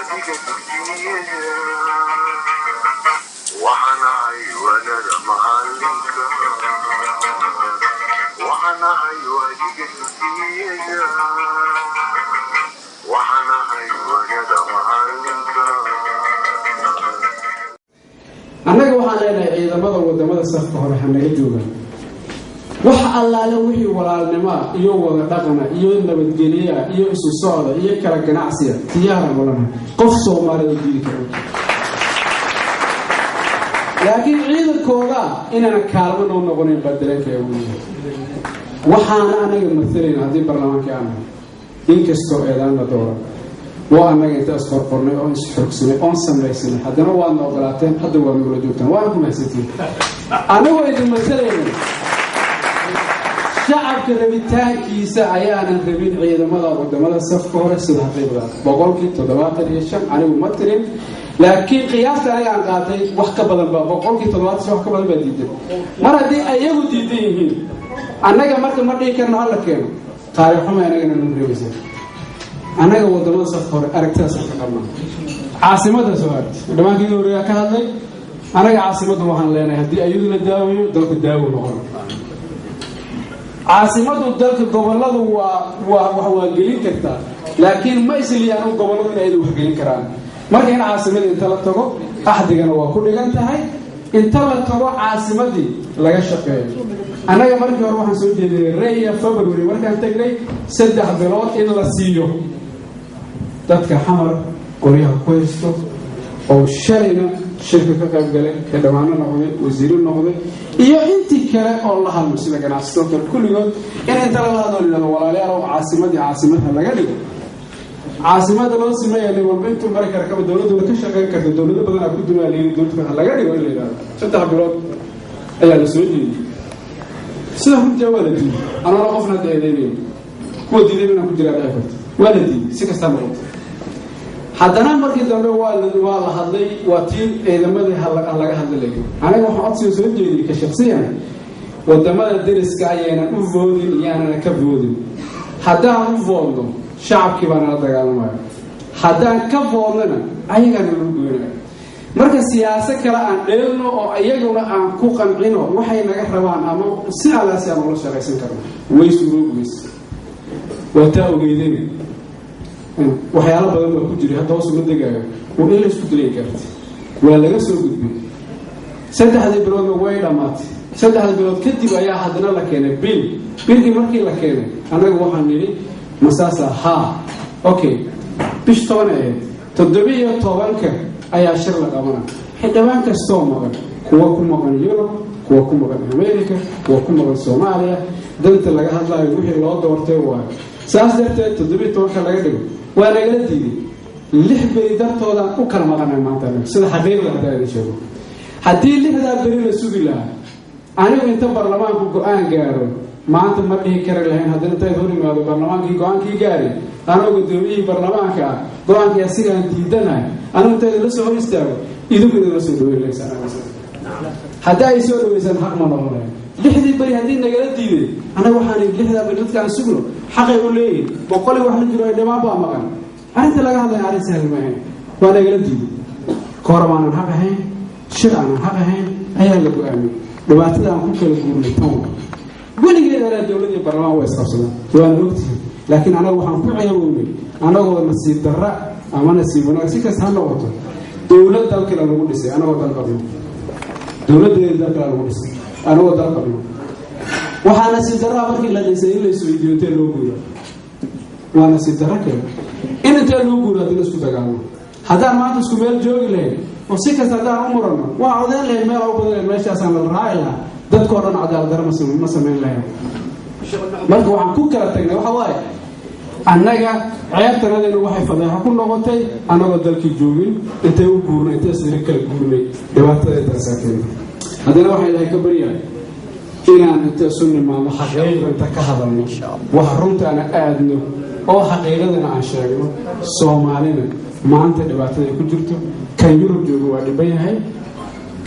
Wahdiga dugsiyada, waxaan ahay wanada macalinka. Waxaan ahay wahdiga dugsiyada, waxaan ahay wanada macalinka. Annaga waxaan leenahay ciidamada wadamada safka hore ha naga joogaan. Wax allaale wixii walaalnimoa iyo wada dhaqana iyo nabadgelyaa iyo isu socda iyo kala ganacsiya diyaaraan ulanahay, qof Soomaalida diidi kara. Laakiin ciidankooda inaana kaalmo noo noqonayn baa dareenka ugu yahay. Waxaana anaga matalayna haddii baarlamaankii aan nahay, inkastoo eedaan la dooran, waa annaga inta isqorqornay oo isxoogsanay oon samaysanay, haddana waadna ogolaateen, hadda waad nagula joogtaan, waana ku mahadsantihin. Annagoo idin matalayna, shacabka rabitaankiisa ayaanan rabin ciidamada wadamada safka hore. Sida xaqiiqda 75%, anigu ma tirin, laakiin qiyaasta aniga aan qaatay, wax ka badan baa, 75% wax ka badan baa diidan. Mar haddii ayagu diidan yihiin, annaga marka ma dhihi karno hala keeno. Taariikh xuma anagana nagu reebaysa. Annaga wadamada safka hore aragtidaasaan ka qabnaa. Caasimada soo aragti dhamaankii horeyaa ka hadlay. Annaga caasimaddu waxaan leenahay, haddii ayadu la daawayo, dalku daawo noqon. Caasimadu dalka goboladu waa wax waa gelin kartaa, laakiin ma isliyaan goboladu in ayadu wax gelin karaan. Marka in caasimadii inta la tago, axdigana waa ku dhigan tahay, inta la tago caasimadii laga shaqeeyo. Annaga markii hore waxaan soo jeedinay reya February markaan tagnay 3 bilood in la siiyo dadka Xamar qoryaha ku haysto oo shalayna shirka ka qayb galay, xildhibaano noqday, wasiiro noqday iyo intii kale oo la hadlo, sida ganacsato kale, kulligood in inta lala hadlo la yidhahdo: "Walaalayaal, caasimadii caasimadha laga dhigo, caasimada loo sameeya, nin walba intuu mari kara kaba, dowladduna ka shaqayn karta, dowlado badanaa ku dumaa layiri, dowladka laga dhigo," in la yidhahdo. 3 bilood ayaa la soo jeediyey. Sida runtii waa la diiday. Anoona qofna hadda eedeynayo, kuwa diiday inaan ku jiraa dhici karto. Waa la diiday. Si kastaa noqoto, haddana markii dambe waa la hadlay, waa tii ciidamadii laga hadli layi. Aniga waxaan codsiga soo jeediyey ka shaksiyan: wadamada deriska ayaynan u voodin, iyaanana ka voodin. Haddaan u voodno, shacabkii baa nala dagaalamaya. Haddaan ka voodnana, ayagaana lagu goynaya. Marka siyaasa kale aan dheelno oo iyaguna aan ku qancino waxay naga rabaan, ama si allaasi aan ula shaqaysan karno. Way suuroobi weyse. Waa taa ogeydeen, waxyaalo badan baa ku jiray, hadda hoos uma degaayo, oo in la isku dilay gaartay. Waa laga soo gudbay. 3dii biloodna way dhammaatay. 3da bilood kadib ayaa haddana la keenay bill. Billkii markii la keenay, annaga waxaan nidhi: "Masaasa haa, okay." Bish 10 ahayd, 17-ka ayaa shir la qabana. Xildhibaan kastoo maqan, kuwa ku maqan Yurub, kuwa ku maqan America, kuwa ku maqan Soomaaliya, danta laga hadlayo wixii loo doortay waayo. Saas darteed 17-ka laga dhigo waa nagala diiday. 6 beri dartoodaan u kala maqanay maanta anaga. Sida xaqiiqda haddaa idin sheego, haddii 6daa beri la sugi lahaa, anigu inta baarlamaanku go-aan gaaro maanta ma dhihi kari lahayn. Haddana intayd hor imaado baarlamaankii go-aankii gaari, anoo gudoomiyihii baarlamaanka ah, go-aankii asigaan diidanahay, anigu intayda la soo hor istaago, idinku idinla soo dhaweyn laysaan. Haddii ay soo dhaweysaan, xaq ma noqon lahayn. 6dii beri haddii nagala diiday, annaga waxaan 6daa beri dadka aan sugno, xaqay u leeyihin. 100 wax la jiro ay dhammaan baa maqan. Arrinta laga hadlaya arrin sahal ma ahayn. Waa nagala diiday. Kooram aanan xaq ahayn, shir aanan xaq ahayn ayaa la go-aamiyey. Dhibaatada aan ku kala guurnay tan wa weligeed alaa dowlad iyo baarlamaan waa isqabsadaan, waana ogtihin. Laakiin anaga waxaan ku ceebownay, anagoo nasiib darra ama nasiib wanaag si kasta ha noqoto, dowlad dalkale lagu dhisay anagoo dal qabno. Dowladdeeda dalkale lagu dhisay anagoo dal qabno. Waxaa nasiib darraa markii la dhisay in la isweydiiyo intee loo guura. Waa nasiib darro kale in intee loo guuro haddii la isku dagaalmo. Haddaan maanta isku meel joogi lahayn oo si kasta haddaan u muranno, waa codeyn lahayn, meel u badan lahayn, meeshaasaan la raaci lahaa. Dadkoo dhan cadaalad darro ma samayn lahayn. Marka waxaan ku kala tagnay waxa waaye, annaga ceebtanadaynu waxay fadeexo ku noqotay annagoo dalkii joogin intay u guurnay, intay sira kala guurnay. Dhibaatada intaasaa keentay. Haddana waxaa Ilaahay ka baryaa inaan inta isu nimaadno, xaqiiqda inta ka hadalno, wax runtaana aadno oo xaqiiqadana aan sheegno. Soomaalina maanta dhibaatada ay ku jirto, kan Yurub jooga waa dhiban yahay,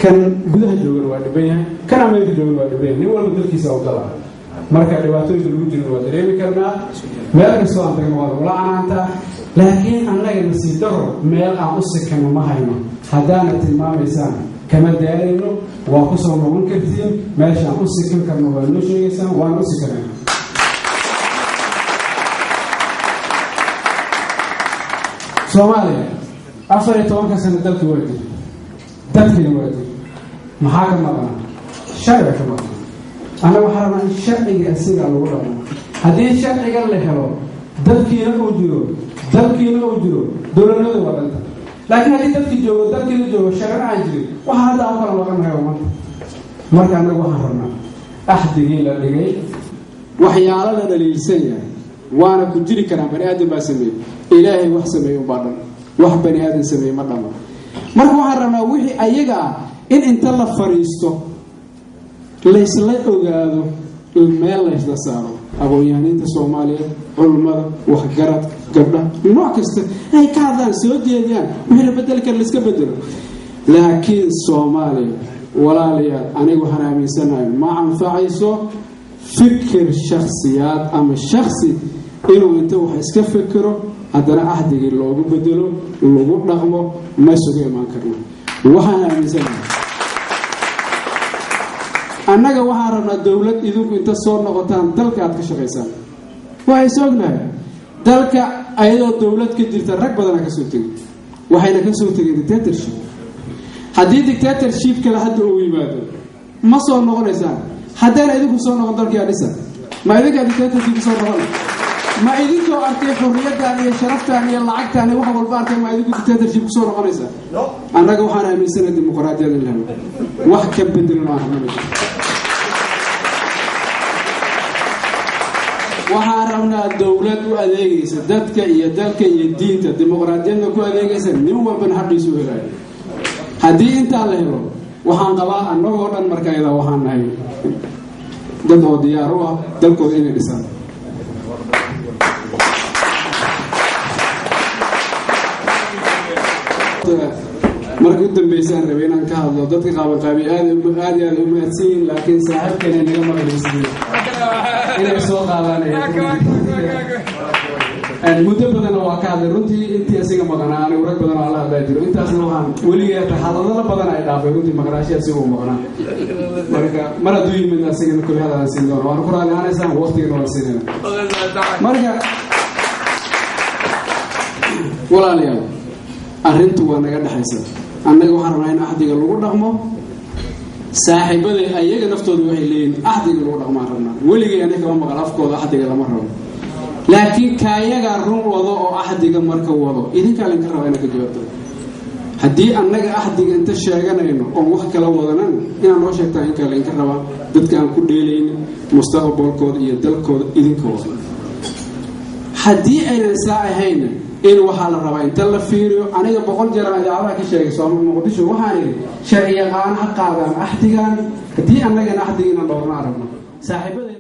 kan gudaha joogana waa dhiban yahay, kan Ameerika joogana waa dhiban yahay. Nin walba dalkiisa u dala. Marka dhibaatooyinka lagu jirana waa dareemi karnaa. Meel kastoo aan tagno waa lagula canaantaa. Laakiin annaga nasiib daro meel aan u sikano ma hayno. Haddaana tilmaamaysaan, kama daalayno, waa ku soo noqon kartiin. Meeshaan u sikan karno waa noo sheegaysaan, waan u sikanayna. Soomaaliya 14-ka sano dalki waa jiri, dadkina waa jiri. Maxaa ka maqnaa? Sharciga ka maqnaa. Annaga waxaa rabnaa in sharciga asiga lagu dhaqmo. Haddii sharciga la helo, dadkiina uu jiro, dalkiina uu jiro, dowladnimadu waa dhanta. Laakiin haddii dadki joogo, dalkiina joogo, sharcina aan jirin, waxaa hadda aan kala maqannahay waa maanta. Marka annaga waxaan rabnaa axdigii la dhigay, waxyaalo la dhaliilsan yahay waana ku jiri karaan. Bani aadam baa sameeyey, Ilaahay wax sameeyey unbaa dhan, wax bani aadam sameeyey ma dhama. Marka waxaan rabnaa wixii ayaga ah in inta la fariisto laysla ogaado, meel laysla saaro, aqoon-yahaniinta Soomaaliyeed, culummada, waxgarad, gabdhaha, nooc kasta ay ka hadlaan, soo jeediyaan, wixii la bedeli kara laiska bedelo. Laakiin Soomaaliya, walaalayaal, aniga waxaan aaminsanahay ma anfacayso fikir shaksiyaad ama shaksi inuu inta wax iska fikiro haddana axdigii loogu bedelo lagu dhaqmo. Ma isugu imaan karno. Waxaan aaminsanahay annaga waxaan rabnaa dowlad idinku inta soo noqotaan dalka aad ka shaqaysaan. Waxay soognahay dalka ayadoo dowlad ka jirta rag badana ka soo tegay, waxayna ka soo tegeen dictatorship. Haddii dictatorship kale hadda uu yimaado, ma soo noqonaysaan. Haddaan idinku soo noqon, dalkii dhisa ma idinkaa dictatorship soo noqona? Ma idinkoo arkay xurriyaddan iyo sharaftan iyo lacagtan iyo wax walba arkay, ma idinku dictatorship kusoo noqonaysaa? Annaga waxaan aaminsanahay dimuqraadiyad in la helo. Wax ka bedelan aan rabna ma jirto. Waxaan rabnaa dowlad u adeegaysa dadka iyo dalka iyo diinta, dimuqraadiyadna ku adeegaysa, nin walbana xaqiisu u helayo. Haddii intaa la helo, waxaan qabaa annagoo dhan marka ayadaa waxaan nahay dad oo diyaar u ah dalkooda inay dhisaan. Marka u dambeysaan rabay inaan ka hadlo, dadka qaabanqaabiy aad aad iyo aad u mahadsan yihiin, laakiin saaxiibkeena naga maqlaysiin inay soo qaadaan muddo badanna waa ka hadlay runtii. Intii asiga maqnaa anigu rag badan oo alla hadlaa jiro. Intaasna waxaan weligay hadallo badan ay dhaafay runtii maqnaashi asiga uu maqnaa. Marka mar hadduu yimid asigana kuli hadal aan siin doono, waana ku raali ahaanaysaan, waqtigana waan siinayna. Marka walaalayaal, arrintu waa naga dhexaysa. Annaga waxaan rabnaa in axdiga lagu dhaqmo. Saaxiibaday ayaga naftooda waxay leeyihin axdiga lagu dhaqmaan rabnaa. Weligay aniga kama maqal afkooda axdiga lama rabo, laakiin kaayagaa run wado oo axdiga marka wado, idinkaa laydinka rabaa inaad ka jawaabto. Haddii annaga axdiga inta sheeganayno oon wax kala wadanan, inaad noo sheegtaan inkaa laydinka rabaa. Dadka aan ku dheelaynin mustaqbalkooda iyo dalkooda idinka wado. Haddii aynan saa ahayna, in waxaa la rabaa inta la fiiriyo. Aniga 100 jeer aan idaacadaha ka sheegay Sooma Muqdisho, waxaan idhi sharci yaqaano ha qaadaan axdigan haddii annagana axdiga inaan dhowrna aragno saaxiibada.